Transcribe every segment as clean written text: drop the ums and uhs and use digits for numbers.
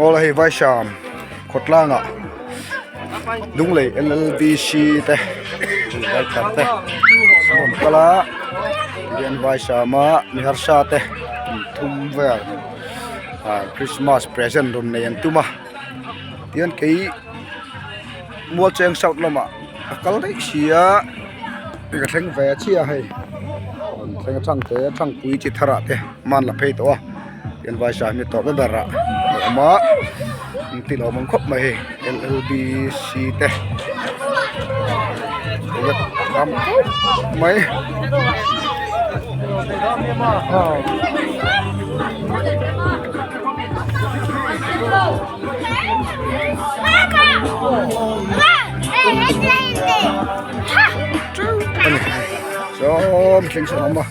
Aw hei Vaisham khawtlang ah Lunglei L_L_B_C te vai thar te an rawn kal a tihian Vaisham a mi harsa te thum vel ah Christmas present rawn nei an tum a tihian kei Mualcheng south lamah a kal daih si a ka thleng ve chiah a hei rawn thleng a thangte thangpui chi thar ah te hman la phei tawh a. Tian vai sa hi tawp na ber ah a awm a an ti lawm ang khawp mai hei L_L_B_C te tam khawp mai. Sawm thleng sawn a awm a.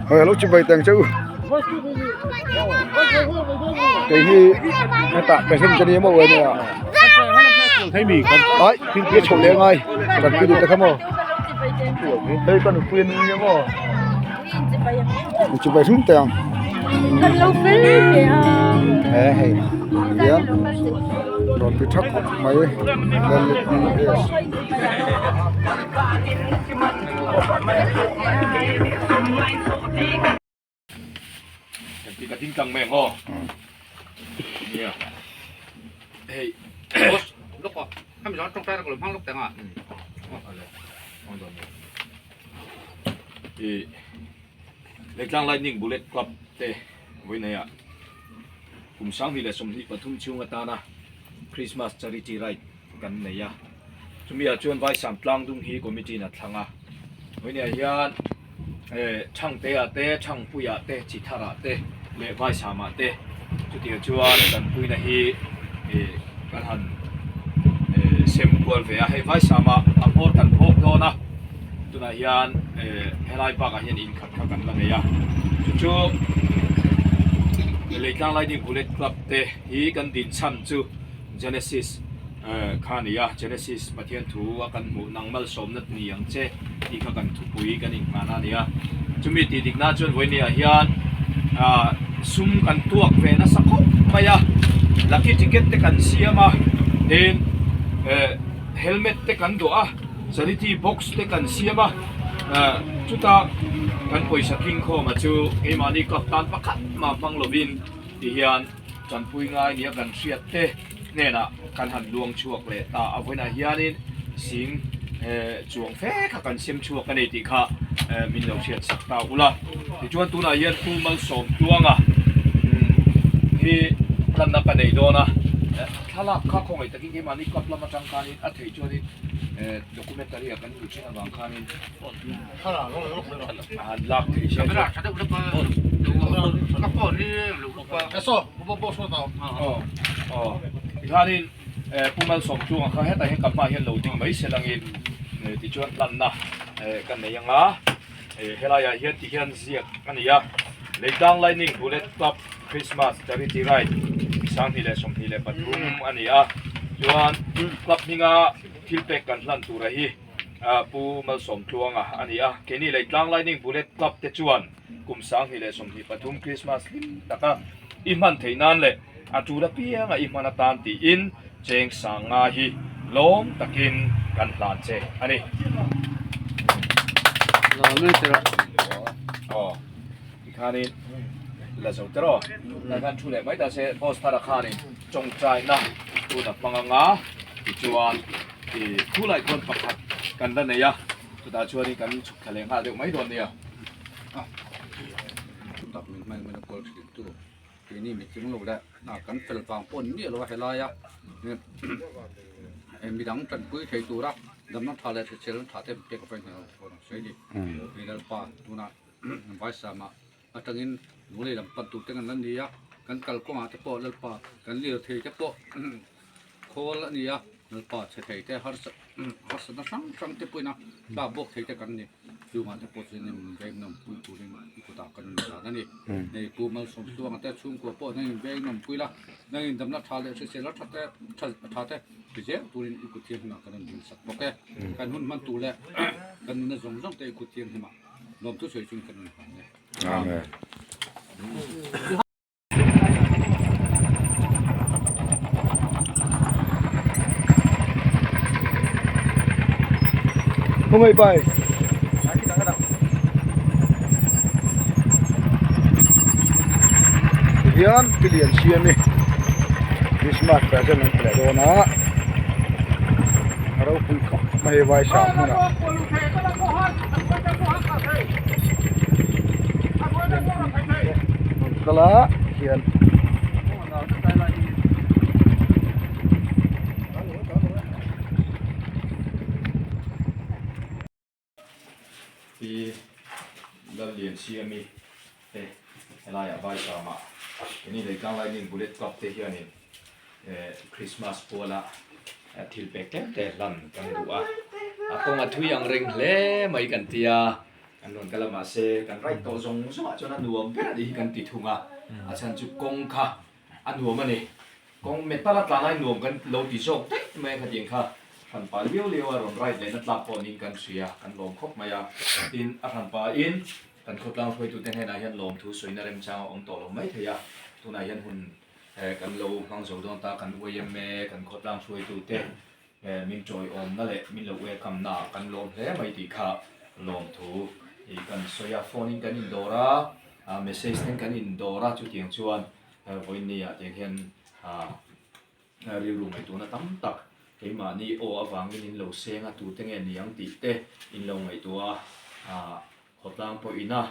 Hei lo chibai teng che u kei hi hetah present ka ni emaw ania ai thil tia chhoh leh ngai kan pi duh te kha maw hei ka nupui an ni emaw chibai hrim teh ang he hei hian rawn ti tha khawp mai L_P_S. Leitlang Lightning Bullet Club te vawihnaiah kum 2023 chhung atana Christmas Charity Ride kan nei a, chumi ah chuan Vaisam Tlangdung hi committee in a thlang a, vawihnaiah hian Thangte ah te, Thangpui ah te, Chithar ah te leh Vaisam ah te chutiang chuan tanpuina hi kan han sem kual ve a, hei Vaisam ah a hmawr kan phawk dawn a. Tunah hian helai bakah hian in khat kha kan la nei a, chu chu Leitlang Lightning Bullet Club te hi kan din chhan chu Genesis kha a ni a, Genesis Pathian thu a kan hmuh nang malsawmna ni ang che tih kha kan thupui kan inghahna a ni a, chumi tih dikna chuan vawinia hian sum kan tuak ve nasa khawp mai a, lucky ticket te kan siam a, tin helmet te kan duah a. Charity box te kan siam a, chuta kan pawisa tlingkhawma chu keimahni club tan pakhat mah hmang lovin ti hian tanpui ngai nia kan hriat te hnenah kan han luang chhuak leh ta a vawiinah hianin sing chuang fe kha kan sem chhuak a ni tih kha min lo hriat sak ta ula. Tichuan tunah hian Pu Malsawmtluanga hi tlanna ka nei dawn a, thlalak kha khawngaih takin keimahni club lam atang khanin a theih chuanin documentary ah kan duh thin avang khanin a han lak theih se chuan aw tikhanin Pu Malsawmtluanga kha hetah hian ka hmaah hian lo ding mai se langin tichuan hlanna ka nei ang a helaiah hian tihian ziak a ni a Leitlang Lightning Bullet Club Christmas Charity Ride 2023 a ni a chuan club hminga thil pek kan hlan tura hi Pu Malsawmtluanga a ni a keini Leitlang Lightning Bullet Club te chuan kum 2023 Christmas hlim taka i hman theih nan leh a tul apianga i hman atan tiin cheng sanga hi lawm takin kan hlan che a ni. Aw tikhanin la zo te rawh lai khan thu leh mai ta se post thar a khanin tawngtaina tuna hmang anga tichuan ih thu lai khawn pakhat kan la nei a chutah chuanin kan chhuk thla leh nghal deuh mai dawn nia. Tak min hmel min a kawl thin tu keini mi tling lo leh hna kan fel vang pawh ni miah lo a helaia midang tanpui thei tura damna tha leh hrisel tha te pek a pawimawh ang sawi a ni. Hei Lalpa tunah Vaisama atangin Lunglei lam pan tur te kan la ni a, kan kalkawngah te pawh Lalpa kan lirthei te pawh khawl a ni a. Lalpa chhe thei te harsa harsatna hrang hrang te pawhin a tlak bawk thei te kan ni. Chungah te pawh chuan in veng nawm pui turin i kutah kan in zan a ni. Hei Pu Malsawmtluanga te chhungkua pawh nang in veng nawm pui la, nang in damna tha leh hrisel a tha te tha te ti zel turin i kut thianghlimah kan rawn dil sak bawk e. Kan hun hman tur leh kan nunna zawng zawng te i kut thianghlimah lawmthu sawi chungin kan rawn hlan e. Amen. Hungei bai. Hian pilian siam i Christmas present an pe leh dawn a a ropui khawp mai vai sang hmunah. Rawn kal a hian Pi Lalliansiami te helaiah Vaisama keini Leitlang Lightning Bullet Club te hianin Christmas puala thil pek tlem te hlan kan duh a, a kawng a thui ang reng hle mai kan ti a, kan rawn kal a mahse kan right tawh zawng zawngah chuan a nuam ber a nih hi kan ti thung a, a chhan chu kawng kha a nuam a ni, kawng metal a tlan lai nuam kan lo ti zawk daih mai a khatiang kha hranpa liau liau a rawn right lehna tlak pawh niin kan hria, kan lawm khawp mai a, tin a hranpa in kan khawtlang hruaitute hnenah hian lawmthu sawina remchang a awm tawh lo mai thei a, tunah hian hun Kan lo hmang zo dawn ta, kan yma, kan khawtlang hruaitute min tawiawmna leh min lo welcome-na ah kan lawm hle mai tih kha lawmthu i kan sawi a, phone in kan indawr a, message ten kan indawr a, chutiang chuan vawiin ah tiang hian rilru ngaihtuahna tam tak keimahni aw avangin in lo seng a, tute nge ni ang tih te in lo ngaihtuah a, khawtlang pawh ina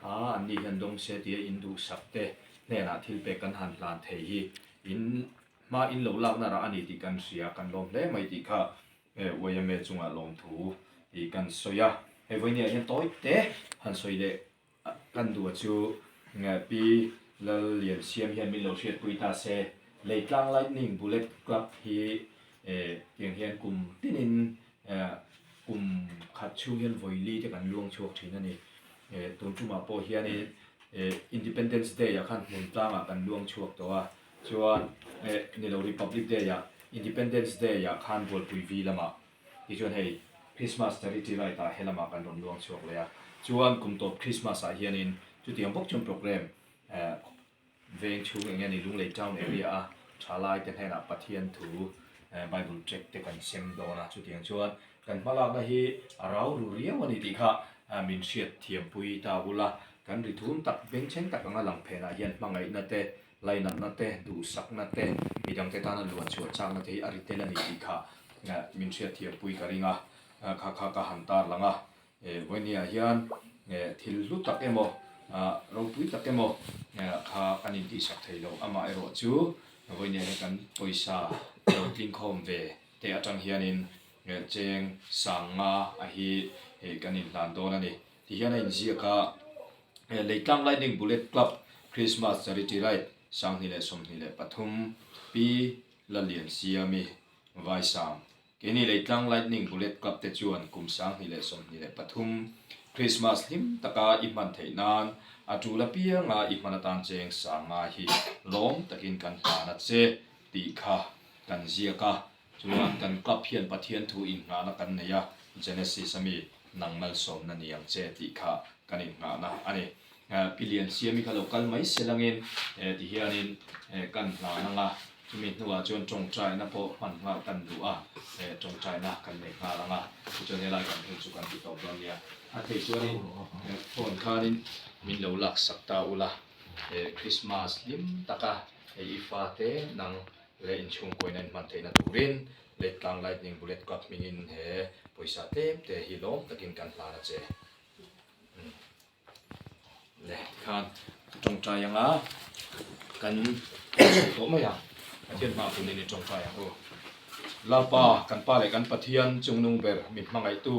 A, anni hian dawng se tia in duhsak te hnenah thil pek kan han hlan thei hi in hma in lo lakna rah a ni tih kan hria, kan lawm hle mai tih kha yma chungah lawmthu tih kan sawi a. Hei vawinia hian tawi te han sawi leh kan duh a chu Pi Lalliansiam hian min lo hriatpui ta se, Leitlang Lightning Bullet Club hi tiang hian kum tinin kum khat chhung hian vawili te kan luang chhuak thin a ni. Tun tumah pawh hianin Independence Day ah khan hmun tlangah kan luang chhuak tawh a, chuan ni lo Republic Day ah Independence Day ah khan Bualpui Vi lamah tichuan hei Christmas Charity Ride ah helamah kan rawn luang chhuak leh a, chuan kum tawp Christmas ah hianin chutiang bawk chuan programme Veng chhung eng nge ni Lunglei Town area a thalai te hnenah Pathian thu Bible tract te kan sem dawn a, chutiang chuan kan hmalakna hi a rau ru riau a ni tih kha min hriat thiampui ta ula, kan ri thum tak bengchheng tak anga lang phenah hian hmangaihna te, lainatna te, duhsakna te, midangte tana luan chhuah chakna te hi a ri tel a ni tih kha min hriat thiampui ka ring a, kha kha ka han tarlang a. Vawinia hian thil hlu tak emaw, ropui tak emaw kha kan intihsak thei lo. Amaherawh chu vawinia hian kan pawisa lo tlingkhawm ve te atang hianin cheng sanga a hi kan inhlan dawn a ni. Tihian a inziak a, Leitlang Lightning Bullet Club Christmas Charity Ride 2023 Pi Laliansiami Vaisam Keini Leitlang Lightning Bullet Club te chuan kum 2023 Christmas hlim taka i hman theih nan a tul apianga i hman atan cheng sanga hi lawm takin kan hlan a che tih kha kan ziak a. Chuan kan club hian Pathian thu innghahna kan nei a, Genesis ami nang malsawmna ni ang che tih kha kan innghahna a ni. Pi Liansiami kha lo kal mai se langin tihianin kan hlan ang a. Chumi hnuah chuan tawngtaina pawh hman nghal kan duh a, tawngtaina kan nei nghal ang a, tichuan helai kan hun chu kan ti tawp dawn nia. A thei chuanin phone khanin min lo laksak ta ula, Christmas hlim taka hei i fate nang leh inchhungkuaina inhman theihna turin Leihtlang Lightning Bullet Club hmingin he pawisa tlem te hi lawm takin kan hlan a che. Le tikhan ka tawngtai anga kan chhuak tawh mai ang Pathian hmaah kunin i tawngtai ang u. Lalpa kan Pa leh kan Pathian chungnung ber min hmangaihtu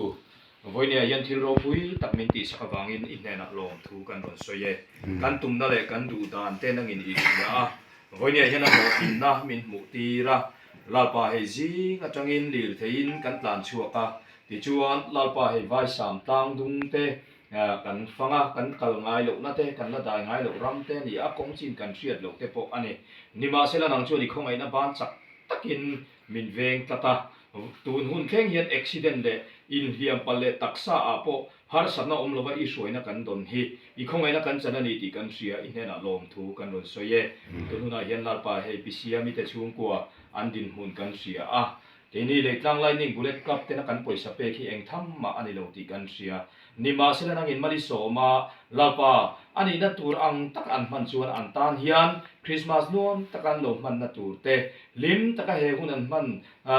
vawinia hian thil ropui tak min tihsak avangin i hnenah lawmthu kan rawn sawi e. Kan tumna leh kan duh dan te nangin i hria a, vawinia hian a hlawhtlinna min hmuh tir a. Lalpa hei zing atangin lirtheiin kan tlan chhuak a, tichuan Lalpa hei Vaisam tlang dung te kan fang a, kan kal ngai lohna te, kan la dai ngai loh ram te a ni a, kawng chin kan hriat loh te pawh a ni. Nimahsela nang chuan i khawngaihna ban chak takin min veng tlat a, tun hun thleng hian accident leh inhliam palh leh taksa ah pawh harsatna awm lova i hruaina kan dawn hi i khawngaihna kan chan a ni tih kan hria, i hnenah lawmthu kan rawn sawi e. Tun hunah hian Lalpa hei Pi Siami te chhungkua an dinhmun kan hria a, keini Leitlang Lightning Bullet Club tena kan pawisa pek hi eng tham mah a ni lo tih kan hria. Nimahsela nangin mali sawma Lalpa a nihna tur ang taka an hman chuan an tan hian Krismas nuam taka an lo hmanna tur te, hlim taka he hun an hman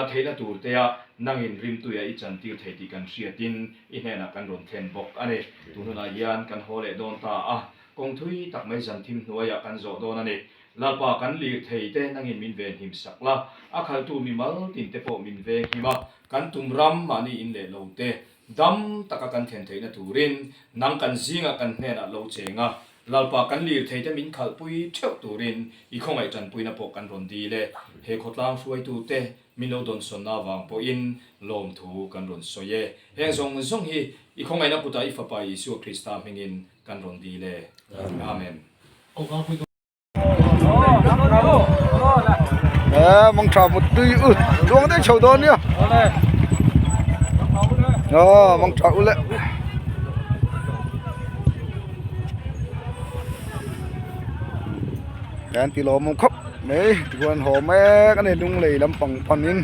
theihna tur tea nangin rimtuia i chantir thei tih kan hriatin i hnenah kan rawn thlen bawk a ni. Tun hunah hian kan haw leh dawn ta a, kawng thui tak mai zan thim hnuaiah kan zawh dawn a ni. Lalpa kan lirthei te nangin min venhim sak la, a khaltu mimal tin te pawh min venghim a, kan tum ram mahni in leh lo te Dam taka kan thlen theihna turin nang kan zingah kan hnenah lo cheng a, Lalpa kan lirtheite min khalhpui theuh turin i khawngaih tanpuina pawh kan rawn dil e. He khawtlang hruaitute min lo dawnsawnna avang pawhin lawmthu kan rawn sawi e. Heng zawng zawng hi i khawngaihna kutah i Fapa Isua Krista hmingin kan rawn dil e. Amen. Ờ, mong trà một tuy ư chuông đấy chầu đón nhá ờ mong trà ule Yan ti lawm khawp mai tichuan haw mek a ni lunglei lampang panin.